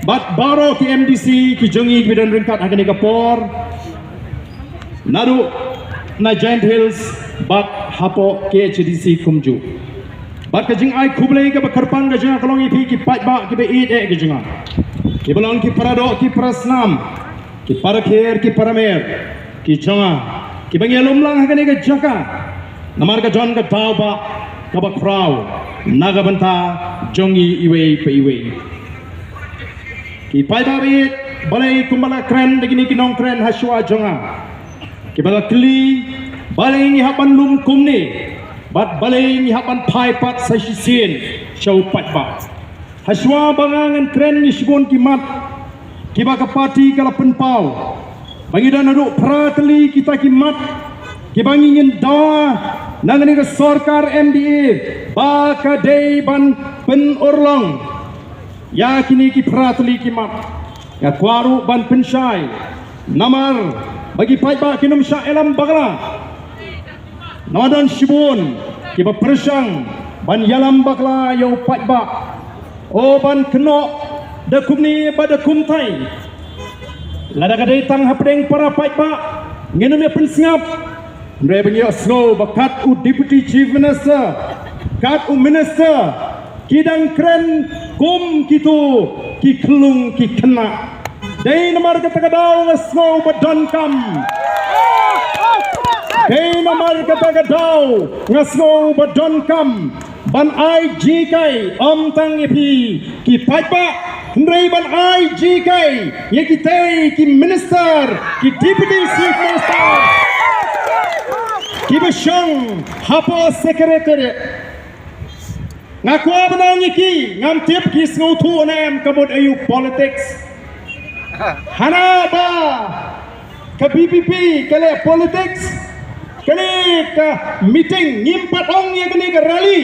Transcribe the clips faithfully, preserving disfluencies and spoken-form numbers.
Bad baroh ki M D C ki jong ngi kiba don ryngkat ha kane ka por, naduh na Jaintia Hills bad hapoh K H A D C kumjuh. Bad ka jingai khublei kaba kyrpang ka jong nga ka long ïa phi ki paidbah kiba ïeit eh ka jong nga, kiba long ki paradoh ki parasnam, ki parakher ki paramer ki jong nga, kiba ngi ïalum lang ha kane ka jaka namar ka don ka daw ba kaba khraw na ka bynta jong ngi iwei pa iwei. Ki paidbah ba ïeit, balei kumba la kren da kine ki nongkren ha shuwa jong nga, kiba la kylli balei ngi hap ban lum kumne bad balei ngi hap ban phai pat sa shisien sha u paidbah. Ha shuwa ba nga ngan kren ngi shibun ki mat kiba ka party ka la pynpaw ba ngi don haduh phra tylli kita ki mat kiba ngi ngin dawa na kane ka sorkar M D A ba ka dei ban pynurlong ïa kine ki phra tylli ki mat. Nga kwah ruh ban pynshai namar ba ki paidbah kin ym shah ïalam bakla. Namar don shibun kiba pyrshang ban ïalam bakla ïa u paidbah, o ban kynnoh da kumne bad da kumtai. Lada ka dei tang hapdeng para paidbah ngin ym ïa pynsngap. Hynrei ba ngi ïohsngew ba kat u Deputy Chief Minister, kat u Minister, ki dang kren kum kito ki khyllung ki khynnah. Dei namar kata ka daw nga sngew ba donkam. Dei namar kata ka daw nga sngew ba donkam ban ai jinghikai ym tang ïa phi ki paidbah, hynrei ban ai jinghikai ïa kitei ki minister, ki Deputy Chief Minister kiba shong hapoh Secretariat. Nga kwah ban ong ïa ki, ngam tip ki sngewthuh ne em ka mut aïu politics. Hana ba ka V P P ka leh politics, kane ka meeting, ngim pat ong ïa kane ka rally,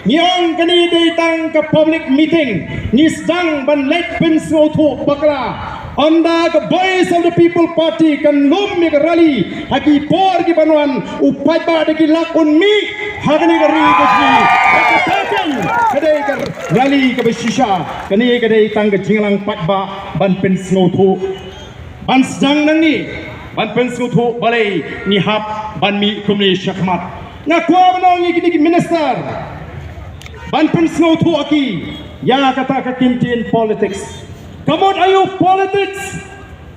ngi ong kane dei tang ka public meeting. Ngi sdang ban leit pynsngewthuh bakla. Ynda ka Voice of the People Party kan lum ïa ka rally ha ki por ki ban wan, u paidbah da ki lak un mih ha kane ka ri ka jong ngi. Ka dei ka rally kaba shisha, kane ka dei tang ka jingïalang paidbah ban pynsngewthuh, ban sdang nangne ban pynsngewthuh balei ngi hap ban mih kumne shakhmat. Nga kwah ban ong ïa kine ki minister ban pynsngewthuh ïa ki ïa kata ka kyntien politics. Ka mut aïu politics?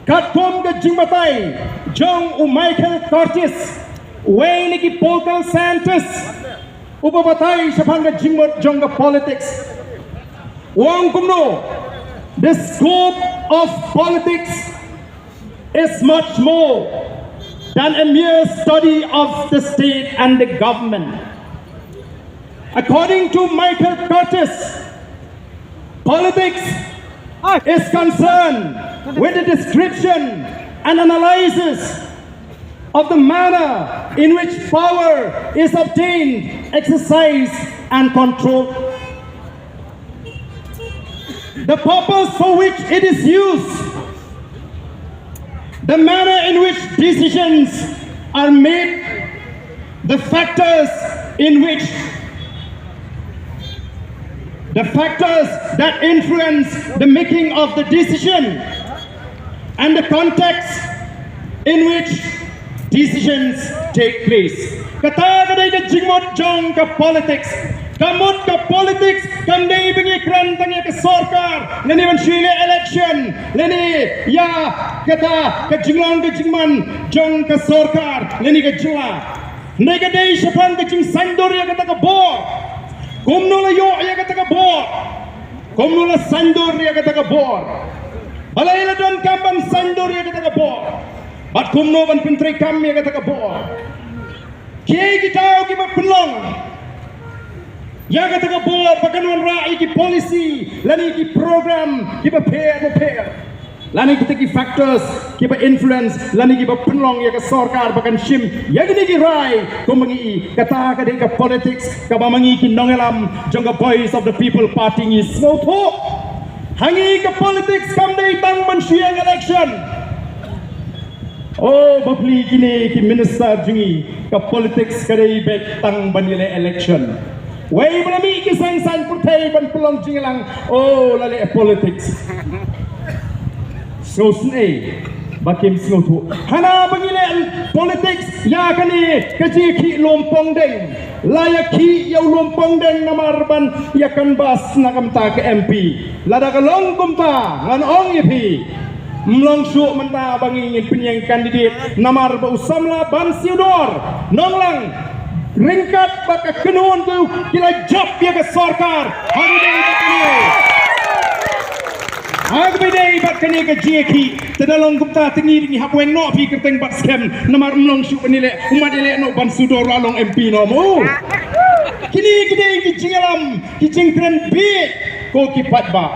Katkum ka jingbatai jong u Michael Curtis, uwei na ki political scientist uba batai shaphang ka jingmut jong ka politics, u ong kumno: "The scope of politics is much more than a mere study of the state and the government." According to Michael Curtis, politics is concerned with the description and analysis of the manner in which power is obtained, exercised, and controlled, the purpose for which it is used, the manner in which decisions are made, the factors in which the factors that influence the making of the decision, and the context in which decisions take place. Kata ka dei ka jingmut jong ka politics. Ka mut ka politics kam dei ba ngi kren tang ïa ka sorkar lane ban shu ïaleh election lane ïa kata ka jinglong ka jingman jong ka sorkar lane ka jylla. Hynrei ka dei shaphang ka jingsaiñdur ïa kata ka bor. Kumno la ïoh ïa kata ka bor? Kumno la saiñdur ïa kata ka bor? Balei la donkam ban saiñdur ïa kata ka bor? Bad kumno ban pyntreikam ïa kata ka bor? Kiei kita kiba pynlong ïa kata ka bor ba kan wanrah ïa ki policy lane ïa ki program kiba pher ba pher, lane kita ki factors kiba influence lane kiba pynlong ïa ka sorkar ba kan shim ïa kine ki rai? Kumba ngi i, kata ka dei ka politics kaba ma ngi ki nongïalam jong ka Voice of the People Party ngi sngewthuh. Ha ngi ka politics kam dei tang ban shu ïeng election. Oh, bapli kine ki minister jong ngi, ka politics ka dei beit tang ban ïaleh election. Wei ba la mih ki seng saiñ pyrthei ban pynlong jingïalang, oh, la leh politics. Sngewsynei ba kim sngewthuh. Hana ba ngi leh politics ïa kane ka jingïakhih lum pongdeng. La ïakhih ïa u lum pongdeng namar ban ïa canvass na ka bynta ka M P. Lada ka long kumta ngan ong ïa phi, ym long shuh mynta ba ngi ngin pynïeng candidate namar ba u samla Ban Siewdor Nonglang ryngkat bad ka kynhun tu ki la jop ïa ka sorkar. Ha kaba ïadei bad kane, ha kaba ïadei bad kane ka jingïakhih. Te da long kumta te ngi ngi hap weng noh phi kyrteng bad skhem namar ym long shuh ban ïaleh, u mat ïaleh noh Ban Siewdor la long M P noh mo. Kine ki dei ki jingïalam, ki jingkren bieit ko ki paidbah.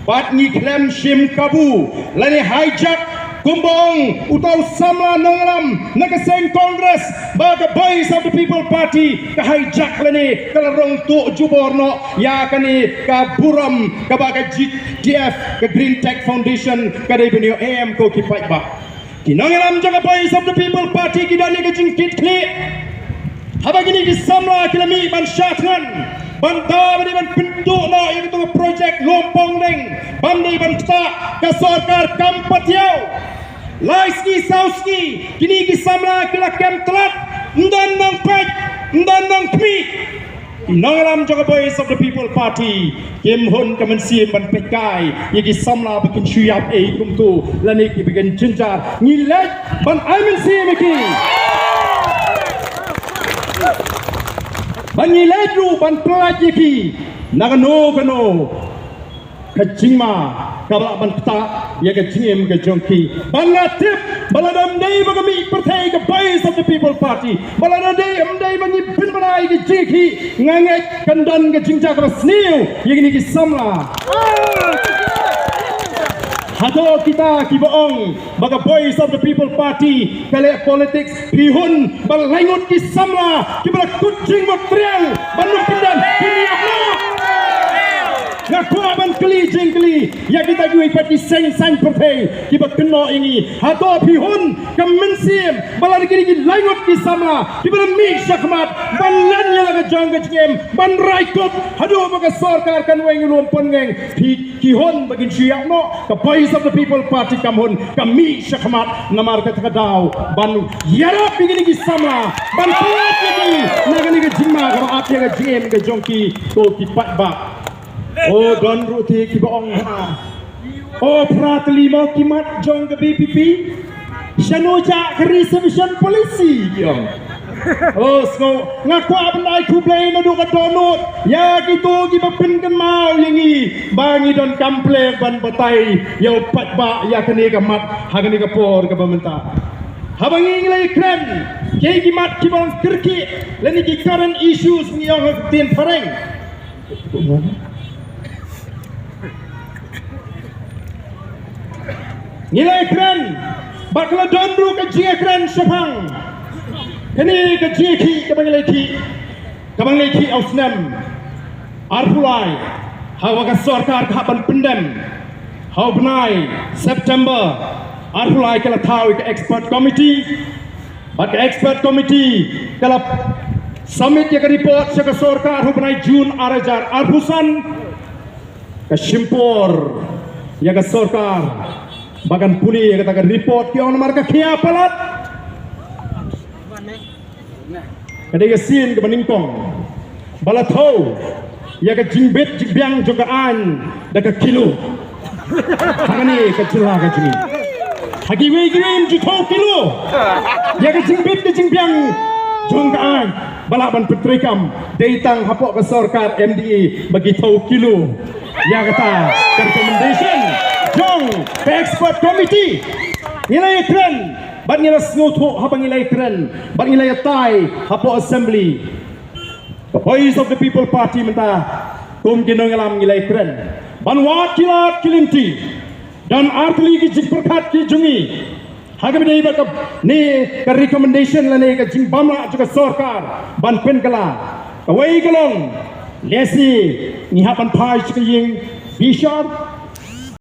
Bad ngi khlem shim kabu lane hijack kumba ong uta u samla nongïalam na ka seng Congress ba ka Voice of the People Party ka hijack lane ka la rong tuh jubor noh ïa kane ka burom kaba ka G T F, ka Green Tech Foundation, ka dei ban ïoh em ko ki paidbah. Ki nongïalam jong ka Voice of the People Party ki don ïa ka jingkitkhlieh. Haba kine ki samla ki la mih ban shah thngan ban da ba dei ban pynduh noh ïa katu ka project lum pongdeng ban dei ban ktah ka sorkar kam patiaw. Lai sngi saw sngi kine ki samla ki la kem tlot, ym don nongpeit, ym don nongkhmih. Ki nongïalam jong ka Voice of the People Party kim hun ka mynsiem ban peit kai ïa ki samla ba kin shu ïap ei kumtu lane ki ba kin jynjar. Ngi leit ban ai mynsiem ïa ki, ban ngi leit ruh ban pyllait ïa ki na kano kano ka jingma kaba lah ban ktah ïa ka jingim ka jong ki. Ba nga tip ba lada ym dei ba ka mih pyrthei ka Voice of the People Party, ba lada dei ym dei ba ngi pynbna ïa ka jingïakhih, nga ngeit kan don ka jingjia kaba sniew ïa kine ki samla. Hato kita kiba ong ba ka Voice of the People Party ka leh politics, phi hun ba lai ngut ki samla kiba la kut jingmut triang ban ym pyndem, phin ïap noh. Nga kwah ban kylli jingkylli ïa kita kiwei pat ki seng saiñ pyrthei kiba kynnoh ïa ngi. Hato phi hun ka mynsiem ba lada kine ki lai ngut ki samla kiba la mih shakhmat ban len ïa la ka jong ka jingim ban rai kut haduh ba ka sorkar kan weng ïa u lum pongdeng, phi ki hun ba kin shu ïap noh? Ka Voice of the People Party kam hun, ka mih shakhmat namar kata ka daw ban ïarap ïa kine ki samla ban pyllait ïa ki na kane ka jingma kaba ap ïa ka jingim ka jong ki ko ki paidbah. O don ruh te kiba ong ha, o phra tylli mo ki mat jong ka V P P. Shano jah ka reservation policy ki ong. O sngew, nga kwah ban ai khublei naduh ka dohnud ïa kito kiba pynkynmaw ïa ngi ba ngi don kam pyrshah ban batai ïa u paidbah ïa kane ka mat ha kane ka por kaba mynta. Haba ngi ngi la ïakren, kiei ki mat kiba ong kyrkieh lane ki current issues ngi ong ha ka ktien phareng. Ngi la ïakren bad ka la don ruh ka jingïakren shaphang kane ka jingïakhih kaba ngi la ïakhih, kaba ngi la ïakhih ha u snem arphew lai, haba ka sorkar ka hap ban pyndem ha u bnai September arphew lai, ka la thaw ïa ka expert committee. Bad ka expert committee ka la submit ïa ka report sha ka sorkar ha u bnai June ar hajar arphew san. Ka shim por ïa ka sorkar ba kan pule ïa kata ka report, ki ong namar ka khia palat. Ka dei ka sien kaba nyngkong ba la thew ïa ka jingbit jingbiang jong ka aiñ da ka kilo. Ha kane ka jylla ka jong ngi, ha kiwei kiwei ym ju thew kilo ïa ka jingbit ka jingbiang jong ka aiñ ba lah ban pyntreikam. Dei tang hapoh ka sorkar M D A ba ki thew kilo ïa kata ka recommendation jong ka expert committee. Ngi la ïakren bad ngi la sngewthuh haba ngi la ïakren bad ngi la ïatai hapoh assembly. Ka Voice of the People Party mynta kum ki nongïalam ngi la ïakren ban wad ki lad ki lynti. Don ar tylli ki jingpyrkhat ki jong ngi ha kaba ïadei bad kane ka recommendation lane ka jingbam lah jong ka sorkar ban pynkylla. Kawei ka long, lehse ngi hap ban phai sha ka ïing bishar,